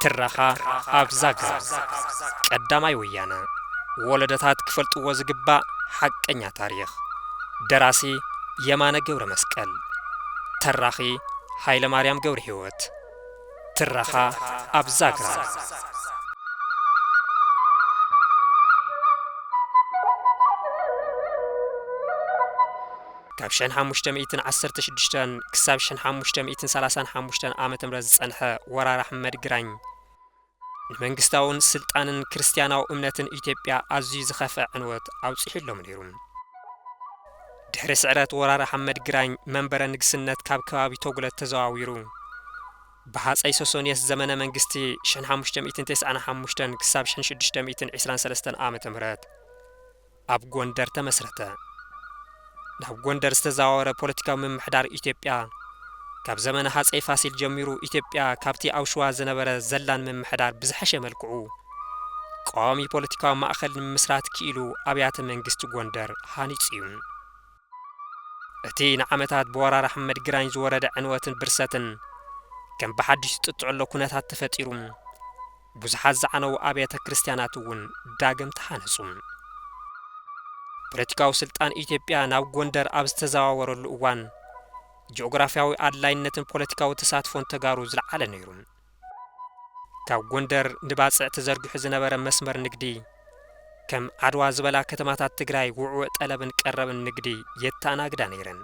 ትረኻ ኣብ ዛግራ። ቀዳማይ ወያነ። ወለዶታት ክፈልጥዎ ዝግባእ ሓቀኛ ታሪኽ። ደራሲ የማነ ገብረ መስቀል። ተራኺ ሃይለ ማርያም ገብረ ህይወት። ትረኻ ኣብ ዛግራ። ካብ ሽሕን ሓሙሽተ ሚእትን ዓሰርተ ሽዱሽተን ክሳብ ሽሕን ሓሙሽተ ሚእትን ሰላሳን ሓሙሽተን ዓመተ ምህረት ዝጸንሐ ወራር ኣሕመድ ግራኝ፣ ንመንግስታውን ስልጣንን ክርስትያናዊ እምነትን ኢትዮጵያ ኣዝዩ ዝኸፍአ ዕንወት ኣውጺሑሎም ነይሩ። ድሕሪ ስዕረት ወራር ኣሕመድ ግራኝ፣ መንበረ ንግስነት ካብ ከባቢ ቶጉለት ተዘዋዊሩ፣ ብሃጸይ ሶሶንየስ ዘመነ መንግስቲ ሽሕን ሓሙሽተ ሚእትን ተስዓን ሓሙሽተን ክሳብ ሽሕን ሽዱሽተ ሚእትን ዕስራን ሰለስተን ዓመተ ምህረት ኣብ ጎንደር ተመስረተ። ናብ ጎንደር ዝተዛወረ ፖለቲካዊ ምምሕዳር ኢትዮጵያ፣ ካብ ዘመነ ሃጸይ ፋሲል ጀሚሩ ኢትዮጵያ ካብቲ ኣብ ሸዋ ዝነበረ ዘላን ምምሕዳር ብዝሐሸ መልክዑ ቀዋሚ ፖለቲካዊ ማእኸል ንምምስራት ክኢሉ ኣብያተ መንግስቲ ጎንደር ሃኒጹ እዩ። እቲ ንዓመታት ብወራር ኣሕመድ ግራኝ ዝወረደ ዕንወትን ብርሰትን ከም ብሓድሽ ዝጥጥዐሎ ኩነታት ተፈጢሩ፣ ብዙሓት ዝዓነዉ ኣብያተ ክርስትያናት እውን ዳግም ተሃነጹ። ፖለቲካዊ ስልጣን ኢትዮጵያ ናብ ጎንደር ኣብ ዝተዘዋወረሉ እዋን፣ ጂኦግራፍያዊ ኣድላይነትን ፖለቲካዊ ተሳትፎን ተጋሩ ዝለዓለ ነይሩ። ካብ ጎንደር ንባጽዕ ተዘርጊሑ ዝነበረ መስመር ንግዲ፣ ከም ዓድዋ ዝበላ ከተማታት ትግራይ ውዕውዕ ጠለብን ቀረብን ንግዲ የተኣናግዳ ነይረን።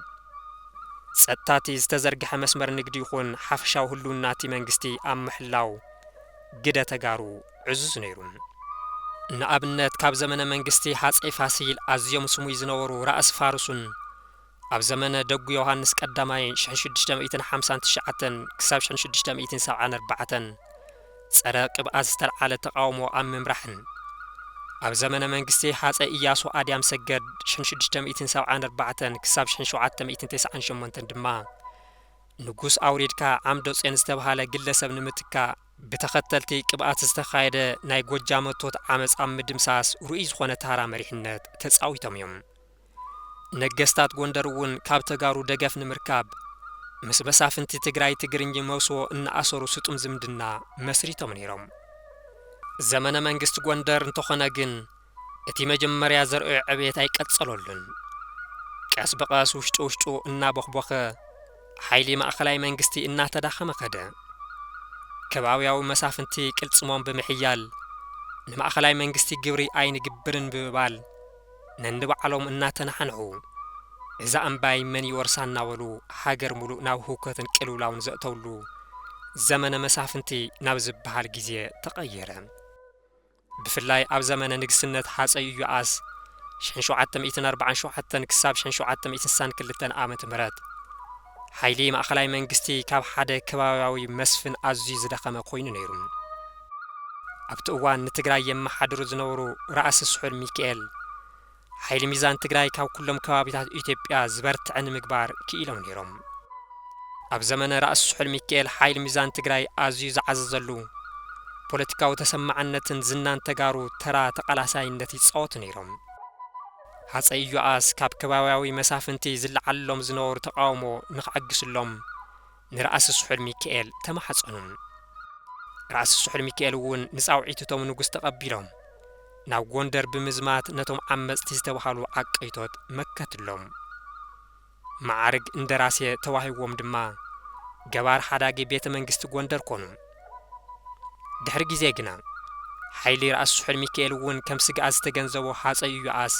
ጸጥታ እቲ ዝተዘርግሐ መስመር ንግዲ ይኹን ሓፈሻዊ ህልውና እቲ መንግስቲ ኣብ ምሕላው ግደ ተጋሩ ዕዙዝ ነይሩ። ንኣብነት፣ ካብ ዘመነ መንግስቲ ሃጸይ ፋሲል ኣዝዮም ስሙይ ዝነበሩ ራእሲ ፋርሱን፣ ኣብ ዘመነ ደጉ ዮሃንስ ቀዳማይ ሽሕን ሽዱሽተ ሚእትን ሓምሳን ትሽዓተን ክሳብ ሽሕን ሽዱሽተ ሚእትን ሰብዓን ኣርባዕተን ጸረ ቅብኣት ዝተልዓለ ተቓውሞ ኣብ ምምራሕን፣ ኣብ ዘመነ መንግስቲ ሃጸይ ኢያሱ ኣድያም ሰገድ ሽሕን ሽዱሽተ ሚእትን ሰብዓን ኣርባዕተን ክሳብ ሽሕን ሸውዓተ ሚእትን ተስዓን ሸሞንተን ድማ ንጉስ ኣውሪድካ ዓምደ ጽዮን ዝተብሃለ ግለሰብ ንምትካእ ብተኸተልቲ ቅብኣት ዝተኻየደ ናይ ጎጃም መቶት ዓመጽ ኣብ ምድምሳስ ርኡይ ዝኾነ ታራ መሪሕነት ተጻዊቶም እዮም። ነገስታት ጎንደር እውን ካብ ተጋሩ ደገፍ ንምርካብ ምስ መሳፍንቲ ትግራይ ትግርኝ መውስቦ እናኣሰሩ ስጡም ዝምድና መስሪቶም ነይሮም። ዘመነ መንግስቲ ጎንደር እንተኾነ ግን እቲ መጀመርያ ዘርእዮ ዕቤት ኣይቀጸለሉን። ቀስ ብቐስ ውሽጡ ውሽጡ እናቦኽቦኸ ሓይሊ ማእኸላይ መንግስቲ እናተዳኸመ ከደ። ከባብያዊ መሳፍንቲ ቅልጽሞም ብምሕያል ንማእኸላይ መንግስቲ ግብሪ ኣይንግብርን ብምባል ነንባዕሎም እናተናሓንሑ፣ እዛ እምባይ መን ይወርሳ እናበሉ ሃገር ሙሉእ ናብ ህውከትን ቅልውላውን ዘእተውሉ ዘመነ መሳፍንቲ ናብ ዝበሃል ግዜ ተቐየረ። ብፍላይ ኣብ ዘመነ ንግስነት ሃጸይ ኢዮኣስ ሽሕን ሸውዓተ ሚእትን ኣርባዓን ሸውዓተን ክሳብ ሽሕን ሸውዓተ ሚእትን ስሳን ክልተን ዓመተ ምህረት ሓይሊ ማእኸላይ መንግስቲ ካብ ሓደ ከባብያዊ መስፍን ኣዝዩ ዝደኸመ ኮይኑ ነይሩ። ኣብቲ እዋን ንትግራይ የመሓድሩ ዝነበሩ ራእሲ ስሑል ሚካኤል ሓይሊ ሚዛን ትግራይ ካብ ኩሎም ከባቢታት ኢትዮጵያ ዝበርትዐ ንምግባር ክኢሎም ነይሮም። ኣብ ዘመነ ራእሲ ስሑል ሚካኤል ሓይሊ ሚዛን ትግራይ ኣዝዩ ዝዓዘዘሉ፣ ፖለቲካዊ ተሰማዕነትን ዝናን ተጋሩ ተራ ተቓላሳይነት ይጻወቱ ነይሮም። ሃጸይ ኢዮኣስ ካብ ከባብያዊ መሳፍንቲ ዝለዓለሎም ዝነበሩ ተቓውሞ ንኽዕግስሎም ንራእሲ ስሑል ሚካኤል ተማሕጸኑ። ራእሲ ስሑል ሚካኤል እውን ንጻውዒት እቶም ንጉስ ተቐቢሎም ናብ ጎንደር ብምዝማት ነቶም ዓመጽቲ ዝተባህሉ ዓቀይቶት መከትሎም። መዓርግ እንደራሴ ተዋሂብዎም ድማ ገባር ሓዳጊ ቤተ መንግስቲ ጎንደር ኮኑ። ድሕሪ ግዜ ግና ሓይሊ ራእሲ ስሑል ሚካኤል እውን ከም ስግኣት ዝተገንዘቦ ሃጸይ ኢዮኣስ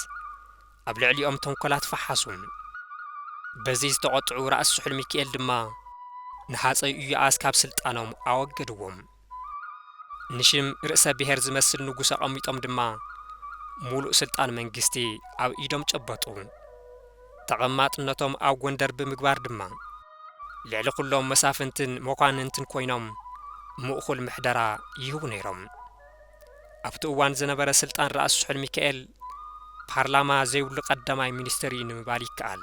ኣብ ልዕሊኦም ተንኮላት ፈሓሱ። በዚ ዝተቖጥዑ ራእሲ ስሑል ሚካኤል ድማ ንሃጸይ ኢዮኣስ ካብ ስልጣኖም ኣወገድዎም። ንሽም ርእሰ ብሔር ዝመስል ንጉስ ኣቐሚጦም ድማ ሙሉእ ስልጣን መንግስቲ ኣብ ኢዶም ጨበጡ። ተቐማጥነቶም ኣብ ጎንደር ብምግባር ድማ ልዕሊ ኩሎም መሳፍንትን መኳንንትን ኮይኖም ምእኹል ምሕደራ ይህቡ ነይሮም። ኣብቲ እዋን ዝነበረ ስልጣን ራእሲ ስሑል ሚካኤል ፓርላማ ዘይብሉ ቀዳማይ ሚኒስትር እዩ ንምባል ይከኣል።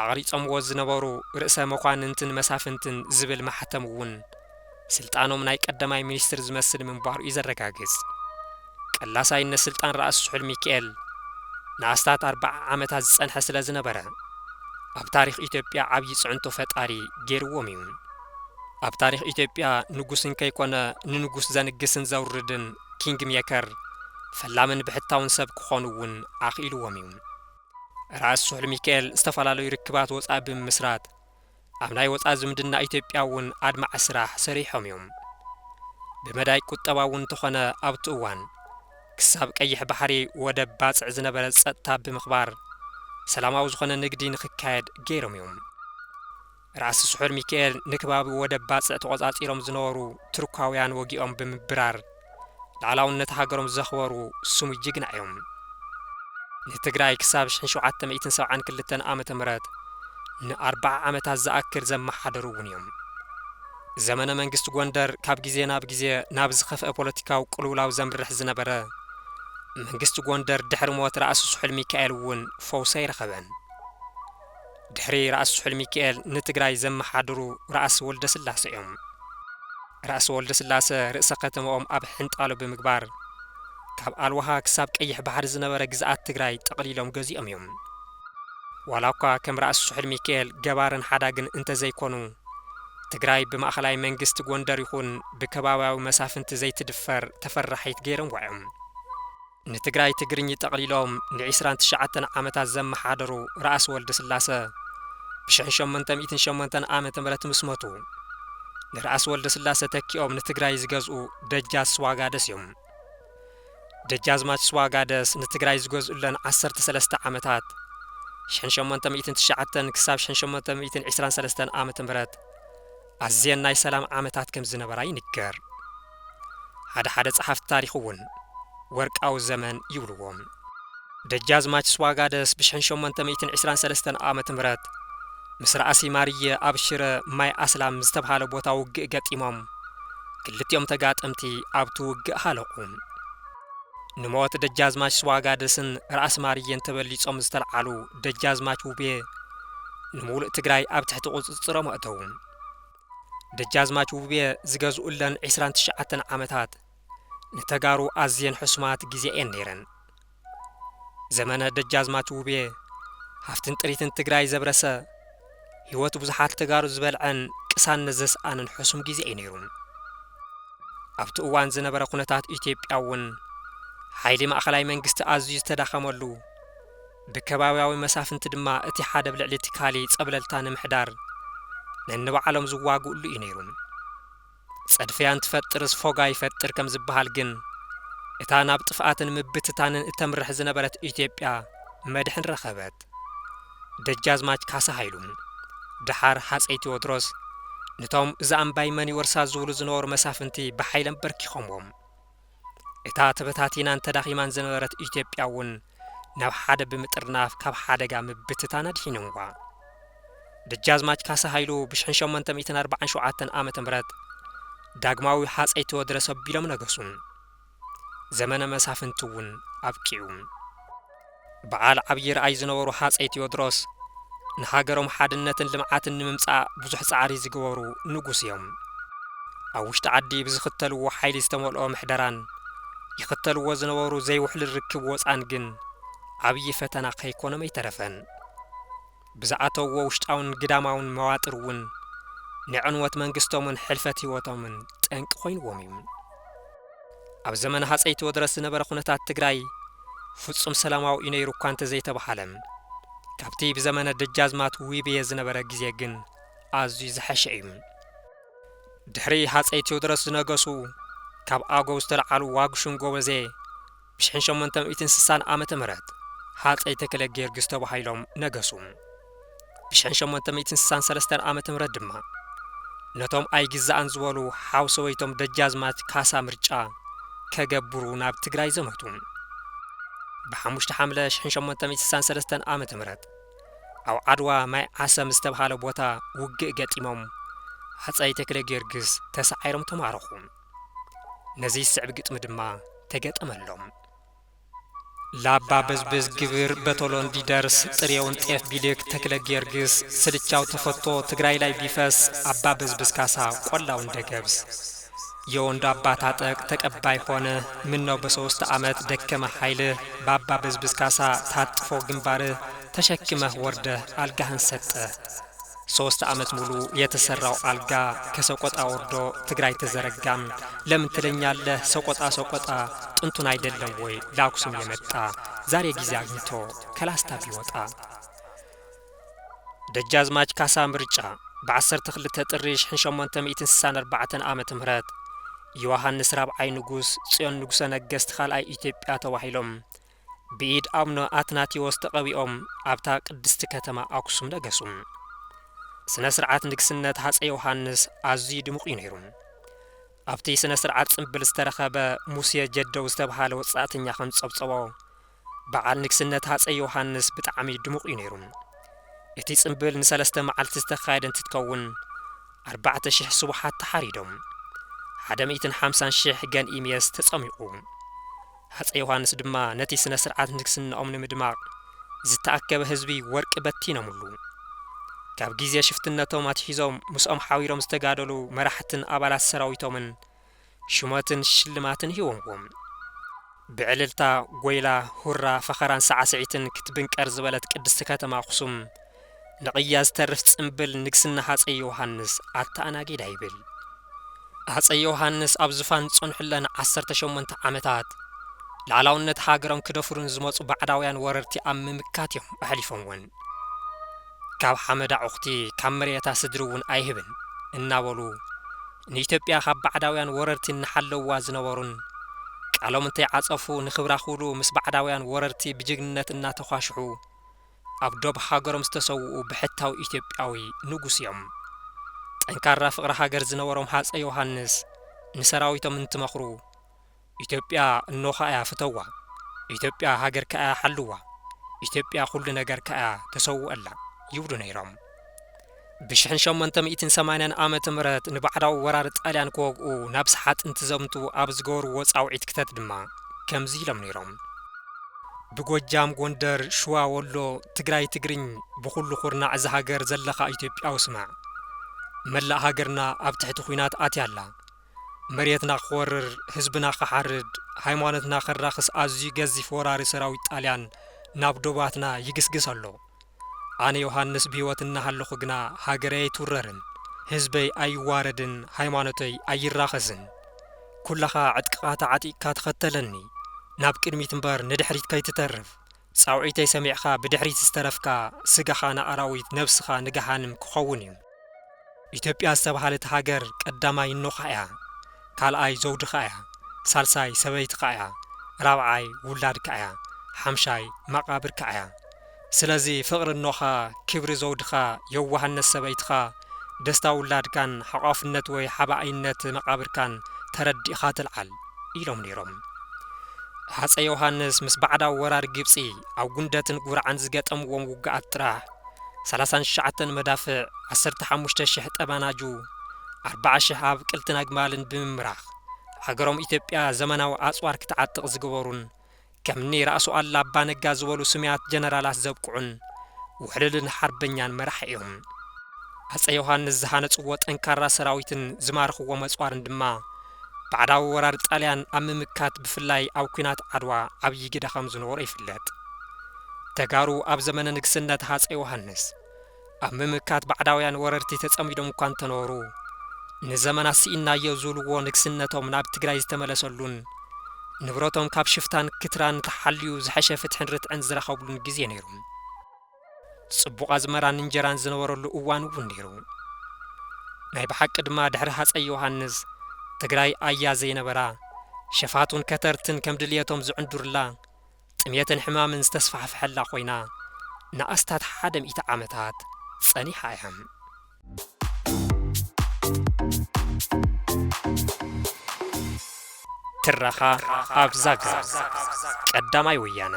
ኣቕሪጾምዎ ዝነበሩ ርእሰ መኳንንትን መሳፍንትን ዝብል ማሕተም እውን ስልጣኖም ናይ ቀዳማይ ሚኒስትር ዝመስል ምንባሩ እዩ ዘረጋግጽ። ቀላሳይነት ስልጣን ራእሲ ስሑል ሚካኤል ንኣስታት ኣርብዓ ዓመታት ዝጸንሐ ስለ ዝነበረ፣ ኣብ ታሪኽ ኢትዮጵያ ዓብዪ ጽዕንቶ ፈጣሪ ገይርዎም እዩ። ኣብ ታሪኽ ኢትዮጵያ ንጉስ እንከይኮነ ንንጉስ ዘንግስን ዘውርድን ኪንግ ሜከር፣ ፈላምን ብሕታውን ሰብ ክኾኑ እውን ኣኽኢልዎም እዩ። ራእሲ ስሑል ሚካኤል ዝተፈላለዩ ርክባት ወፃኢ ብምምስራት ኣብ ናይ ወፃኢ ዝምድና ኢትዮጵያ እውን ኣድማዒ ስራሕ ሰሪሖም እዮም። ብመዳይ ቁጠባ እውን እንተኾነ ኣብቲ እዋን ክሳብ ቀይሕ ባሕሪ ወደብ ባፅዕ ዝነበረ ፀጥታ ብምኽባር ሰላማዊ ዝኾነ ንግዲ ንክካየድ ገይሮም እዮም። ራእሲ ስሑል ሚካኤል ንከባቢ ወደብ ባፅዕ ተቖፃፂሮም ዝነበሩ ቱርካውያን ወጊኦም ብምብራር ላዕላውነት ሃገሮም ዘኽበሩ ስሙይ ጅግና እዮም። ንትግራይ ክሳብ ሽሕን ሸውዓተ ሚእትን ሰብዓን ክልተን ዓመተ ምህረት ንኣርብዓ ዓመታት ዝኣክል ዘመሓደሩ እውን እዮም። ዘመነ መንግስቲ ጎንደር ካብ ግዜ ናብ ግዜ ናብ ዝኸፍአ ፖለቲካዊ ቅልውላው ዘምርሕ ዝነበረ መንግስቲ ጎንደር ድሕሪ ሞት ራእሲ ስሑል ሚካኤል እውን ፈውሲ ኣይረኸበን። ድሕሪ ራእሲ ስሑል ሚካኤል ንትግራይ ዘመሓድሩ ራእሲ ወልደ ስላሰ እዮም። ራእሲ ወልደ ስላሰ ርእሰ ከተማኦም ኣብ ሕንጣሎ ብምግባር ካብ ኣልዋሃ ክሳብ ቀይሕ ባሕሪ ዝነበረ ግዝኣት ትግራይ ጠቕሊሎም ገዚኦም እዮም። ዋላ እኳ ከም ራእሲ ስሑል ሚካኤል ገባርን ሓዳግን እንተዘይኮኑ፣ ትግራይ ብማእኸላይ መንግስቲ ጎንደር ይኹን ብከባብያዊ መሳፍንቲ ዘይትድፈር ተፈራሒት ገይሮምዋ እዮም። ንትግራይ ትግርኝ ጠቕሊሎም ንዒስራን ትሽዓተን ዓመታት ዘመሓደሩ ራእሲ ወልደ ስላሰ ብሽሕን ሸሞንተ ሚእትን ሸሞንተን ዓመተ ምህረት ምስ ሞቱ፣ ንራእሲ ወልደ ስላሰ ተኪኦም ንትግራይ ዝገዝኡ ደጃዝ ስዋጋደስ እዮም። ደጃዝማች ስዋጋደስ ንትግራይ ዝገዝኡለን ዓሰርተ ሰለስተ ዓመታት፣ ሽሕን ሸሞንተ ሚእትን ትሽዓተን ክሳብ ሽሕን ሸሞንተ ሚእትን ዕስራን ሰለስተን ዓመተ ምህረት፣ ኣዝየን ናይ ሰላም ዓመታት ከም ዝነበራ ይንገር። ሓደ ሓደ ጸሓፍቲ ታሪኽ እውን ወርቃዊ ዘመን ይብልዎም። ደጃዝማች ስዋጋደስ ብሽሕን ሸሞንተ ሚእትን ዕስራን ሰለስተን ዓመተ ምህረት ምስ ራእሲ ማርየ ኣብ ሽረ ማይ ኣስላም ዝተብሃለ ቦታ ውግእ ገጢሞም፣ ክልቲኦም ተጋጠምቲ ኣብቲ ውግእ ሃለቑ። ንሞት ደጃዝማች ስዋጋደስን ራእሲ ማርየን ተበሊጾም ዝተልዓሉ ደጃዝማች ውቤ፣ ንምሉእ ትግራይ ኣብ ትሕቲ ቁጽጽሮም ኣእተዉ። ደጃዝማች ውቤ ዝገዝኡለን ዕስራን ትሽዓተን ዓመታት ንተጋሩ ኣዝየን ሕሱማት ግዜ እየን ነይረን። ዘመነ ደጃዝማች ውቤ ሃፍትን ጥሪትን ትግራይ ዘብረሰ፣ ህይወት ብዙሓት ተጋሩ ዝበልዐን ቅሳነት ዘስኣንን ሕሱም ግዜ እዩ ነይሩ። ኣብቲ እዋን ዝነበረ ኩነታት ኢትዮጵያ እውን ሓይሊ ማእኸላይ መንግስቲ ኣዝዩ ዝተዳኸመሉ፣ ብከባብያዊ መሳፍንቲ ድማ እቲ ሓደ ኣብ ልዕሊ እቲ ካሊ ጸብለልታ ንምሕዳር ነንባዕሎም ዝዋግኡሉ እዩ ነይሩ። ጸድፍያ እንትፈጥርስ ፎጋ ይፈጥር ከም ዝበሃል ግን፣ እታ ናብ ጥፍኣትን ምብትታንን እተምርሕ ዝነበረት ኢትዮጵያ መድሕን ረኸበት። ደጃዝማች ካሳ ሃይሉ፣ ደሓር ሃጸይ ቴዎድሮስ፣ ነቶም እዛ እምባይ መን ይወርሳ ዝብሉ ዝነበሩ መሳፍንቲ ብሓይሊ ኣንበርኪኾምዎም። እታ ተበታቲናን ተዳኺማን ዝነበረት ኢትዮጵያ እውን ናብ ሓደ ብምጥርናፍ ካብ ሓደጋ ምብትታን ኣድሒኖምዋ። ደጃዝማች ካሳ ሃይሉ ብሽሕን ሸሞንተ ሚእትን ኣርባዓን ሸውዓተን ዓመተ ምህረት ዳግማዊ ሃጸይ ቴዎድሮስ ኣቢሎም ነገሱ። ዘመነ መሳፍንቲ እውን ኣብቂዑ። በዓል ዓብዪ ረኣይ ዝነበሩ ሃጸይ ቴዎድሮስ ንሃገሮም ሓድነትን ልምዓትን ንምምጻእ ብዙሕ ጻዕሪ ዝገበሩ ንጉስ እዮም። ኣብ ውሽጢ ዓዲ ብዝኽተልዎ ሓይሊ ዝተመልኦ ምሕደራን ይኽተልዎ ዝነበሩ ዘይውሕሉል ርክብ ወጻን ግን ዓብዪ ፈተና ከይኮኖም ኣይተረፈን። ብዝኣተውዎ ውሽጣውን ግዳማውን መዋጥር እውን ንዕንወት መንግስቶምን ሕልፈት ህይወቶምን ጠንቂ ኮይንዎም እዩ። ኣብ ዘመነ ሃጸይ ቴዎድሮስ ዝነበረ ኩነታት ትግራይ ፍጹም ሰላማዊ እዩ ነይሩ እኳ እንተዘይተባሃለ፣ ካብቲ ብዘመነ ደጃዝማት ውቤ ዝነበረ ግዜ ግን ኣዝዩ ዝሐሸ እዩ። ድሕሪ ሃጸይ ቴዎድሮስ ዝነገሱ ካብ ኣገው ዝተለዓሉ ዋግሹም ጎበዜ ብሽሕን ሸሞንተ ሚእትን ስሳን ዓመተ ምህረት ሃጸይ ተክለ ጊዮርጊስ ተባሂሎም ነገሱ። ብሽሕን ሸሞንተ ሚእትን ስሳን ሰለስተን ዓመተ ምህረት ድማ ነቶም ኣይግዛእን ዝበሉ ሓው ሰበይቶም ደጃዝማች ካሳ ምርጫ ከገብሩ ናብ ትግራይ ዘመቱ። ብሓሙሽተ ሓምለ ሽሕን ሸሞንተ ሚእትን ስሳን ሰለስተን ዓመተ ምህረት ኣብ ዓድዋ ማይ ዓሰም ዝተብሃለ ቦታ ውግእ ገጢሞም ሃጸይ ተክለ ጊዮርጊስ ተሰዓይሮም ተማረኹ። ነዚ ዝስዕብ ግጥሚ ድማ ተገጠመሎም። ላባ በዝብዝ ግብር በቶሎ እንዲደርስ ጥሬውን ጤፍ ቢልክ ተክለ ጊዮርጊስ ስልቻው ተፈቶ ትግራይ ላይ ቢፈስ አባ በዝብዝ ካሳ ቆላው እንደ ገብስ የወንዱ አባ ታጠቅ ተቀባይ ሆነ ምነው በሶስት ዓመት ደከመ ኃይልህ በአባ በዝብዝ ካሳ ታጥፎ ግንባርህ ተሸክመህ ወርደህ አልጋህን ሰጠህ። ሶስት ዓመት ሙሉ የተሰራው አልጋ ከሰቆጣ ወርዶ ትግራይ ተዘረጋም። ለምን ትለኛለህ ሰቆጣ ሰቆጣ ጥንቱን አይደለም ወይ ለአክሱም የመጣ? ዛሬ ጊዜ አግኝቶ ከላስታ ቢወጣ። ደጃዝማች ካሳ ምርጫ ብ ዓሰርተ ክልተ ጥሪ ሺሕ ሸሞንተ ሚእትን ስሳን ኣርባዕተን ዓመተ ምህረት ዮሃንስ ራብዓይ ንጉስ ጽዮን ንጉሰ ነገስት ካልኣይ ኢትዮጵያ ተባሂሎም ብኢድ ኣቡነ ኣትናቴዎስ ተቐቢኦም ኣብታ ቅድስቲ ከተማ ኣክሱም ነገሱ። ስነ ስርዓት ንግስነት ሃፀይ ዮሃንስ ኣዝዩ ድሙቕ እዩ ነይሩ። ኣብቲ ስነ ስርዓት ጽምብል ዝተረኸበ ሙሴ ጀደው ዝተብሃለ ወጻእተኛ ከም ጸብጸቦ፣ በዓል ንግስነት ሃፀይ ዮሃንስ ብጣዕሚ ድሙቕ እዩ ነይሩ። እቲ ጽምብል ንሰለስተ መዓልቲ ዝተኻየደ እንትትከውን፣ ኣርባዕተ ሽሕ ስቡሓት ተሓሪዶም፣ ሓደ ሚእትን ሓምሳን ሽሕ ገንኢ ሜስ ተጸሚቑ። ሃፀይ ዮሃንስ ድማ ነቲ ስነ ስርዓት ንግስናኦም ንምድማቕ ዝተኣከበ ህዝቢ ወርቂ በቲኖምሉ። ካብ ግዜ ሽፍትነቶም ኣትሒዞም ምስኦም ሓቢሮም ዝተጋደሉ መራሕትን ኣባላት ሰራዊቶምን ሹመትን ሽልማትን ሂቦምዎም። ብዕልልታ፣ ጎይላ፣ ሁራ፣ ፈኸራን ሳዕስዒትን ክትብንቀር ዝበለት ቅድስቲ ከተማ ኣኽሱም፣ ንቕያ ዝተርፍ ጽምብል ንግስና ሃፀይ ዮሃንስ ኣተኣናጊዳ ይብል። ሃፀይ ዮሃንስ ኣብ ዙፋን ዝጸንሑለን ዓሰርተ ሸሞንተ ዓመታት፣ ልኣላውነት ሃገሮም ክደፍሩ ንዝመጹ ባዕዳውያን ወረርቲ ኣብ ምምካት እዮም ኣሕሊፎምወን። ካብ ሓመድ ኣዕኹኽቲ፣ ካብ መሬታ ስድሪ እውን ኣይህብን እናበሉ፣ ንኢትዮጵያ ካብ ባዕዳውያን ወረርቲ እናሓለውዋ ዝነበሩን፣ ቃሎም እንተይዓጸፉ ንኽብራ ክብሉ ምስ ባዕዳውያን ወረርቲ ብጅግንነት እናተኳሽሑ፣ ኣብ ዶብ ሃገሮም ዝተሰውኡ ብሕታዊ ኢትዮጵያዊ ንጉስ እዮም። ጠንካራ ፍቕሪ ሃገር ዝነበሮም ሃፀይ ዮሃንስ ንሰራዊቶም እንትመኽሩ፣ "ኢትዮጵያ እኖኻ እያ፣ ፍተዋ። ኢትዮጵያ ሃገርካ እያ፣ ሓልዋ። ኢትዮጵያ ኩሉ ነገርካ እያ፣ ተሰውአላ" ይብሉ ነይሮም። ብሽሕን ሸሞንተ ሚእትን ሰማንያን ዓመተ ምህረት ንባዕዳዊ ወራር ጣልያን ክወግኡ ናብ ሰሓጥ እንትዘምቱ ኣብ ዝገበርዎ ጻውዒት ክተት ድማ ከምዚ ኢሎም ነይሮም። ብጎጃም፣ ጎንደር፣ ሽዋ፣ ወሎ፣ ትግራይ፣ ትግርኝ፣ ብኹሉ ኩርናዕ እዛ ሃገር ዘለኻ ኢትዮጵያዊ ስማዕ። መላእ ሃገርና ኣብ ትሕቲ ኹናት ኣትያ ኣላ። መሬትና ክወርር፣ ህዝብና ክሓርድ፣ ሃይማኖትና ከራኽስ ኣዝዩ ገዚፍ ወራሪ ሰራዊት ጣልያን ናብ ዶባትና ይግስግስ ኣሎ። ኣነ ዮሃንስ ብህይወት እናሃለኹ ግና ሃገረይ ኣይትውረርን፣ ህዝበይ ኣይዋረድን፣ ሃይማኖተይ ኣይራኸስን። ኩለኻ ዕጥቅኻ ተዓጢቕካ ተኸተለኒ፣ ናብ ቅድሚት እምበር ንድሕሪት ከይትተርፍ። ጻውዒተይ ሰሚዕካ ብድሕሪት ዝተረፍካ፣ ስጋኻ ንኣራዊት ነብስኻ ንገሃንም ክኸውን እዩ። ኢትዮጵያ ዝተባህለት ሃገር ቀዳማይ እኖኻ እያ፣ ካልኣይ ዘውድኻ እያ፣ ሳልሳይ ሰበይትኻ እያ፣ ራብዓይ ውላድካ እያ፣ ሓምሻይ መቓብርካ እያ። ስለዚ ፍቕሪ እኖኻ፣ ክብሪ ዘውድኻ፣ የዋህነት ሰበይትኻ፣ ደስታ ውላድካን ሓቋፍነት ወይ ሓባኣይነት መቓብርካን ተረዲእኻ ትልዓል ኢሎም ነይሮም። ሃፀይ ዮሃንስ ምስ ባዕዳዊ ወራር ግብፂ ኣብ ጉንደትን ጉርዓን ዝገጠምዎም ውግኣት ጥራሕ ሰላሳን ትሽዓተን መዳፍዕ፣ ዓሰርተ ሓሙሽተ ሽሕ ጠባናጁ፣ ኣርባዓ ሽሕ ኣብቅልትን ኣግማልን ብምምራኽ፣ ሃገሮም ኢትዮጵያ ዘመናዊ ኣፅዋር ክትዓጥቕ ዝገበሩን ከምኒ ራእሲ ኣሉላ ኣባ ነጋ ዝበሉ ስሙያት ጀነራላት ዘብቅዑን ውሕሉልን ሓርበኛን መራሒ እዮም። ሃፀይ ዮሃንስ ዝሃነፅዎ ጠንካራ ሰራዊትን ዝማረኽዎ መፅዋርን ድማ ባዕዳዊ ወራር ጣልያን ኣብ ምምካት ብፍላይ ኣብ ኲናት ዓድዋ ዓብዪ ግደ ከም ዝነበሮ ይፍለጥ። ተጋሩ ኣብ ዘመነ ንግስነት ሃፀይ ዮሃንስ ኣብ ምምካት ባዕዳውያን ወረርቲ ተጸሚዶም እኳ እንተነበሩ፣ ንዘመናት ስኢናዮ ዝብልዎ ንግስነቶም ናብ ትግራይ ዝተመለሰሉን ንብረቶም ካብ ሽፍታን ክትራን ተሓልዩ ዝሐሸ ፍትሕን ርትዕን ዝረኸብሉን ግዜ ነይሩ። ጽቡቕ ኣዝመራን እንጀራን ዝነበረሉ እዋን እውን ነይሩ። ናይ ብሓቂ ድማ ድሕሪ ሃጸይ ዮሃንስ ትግራይ ኣያ ዘይነበራ፣ ሸፋቱን ከተርትን ከም ድልየቶም ዝዕንዱርላ፣ ጥሜትን ሕማምን ዝተስፋሕፈሐላ ኮይና ንኣስታት ሓደ ሚእቲ ዓመታት ጸኒሓ እያ። ትረኻ ኣብ ዛግራ ቀዳማይ ወያነ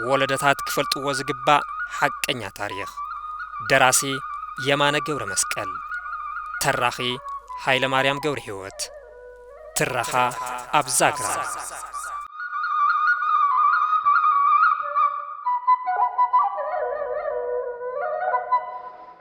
ወለዶታት ክፈልጥዎ ዝግባእ ሓቀኛ ታሪኽ። ደራሲ የማነ ገብረ መስቀል። ተራኺ ሃይለ ማርያም ገብረ ህይወት። ትረኻ ኣብ ዛግራ።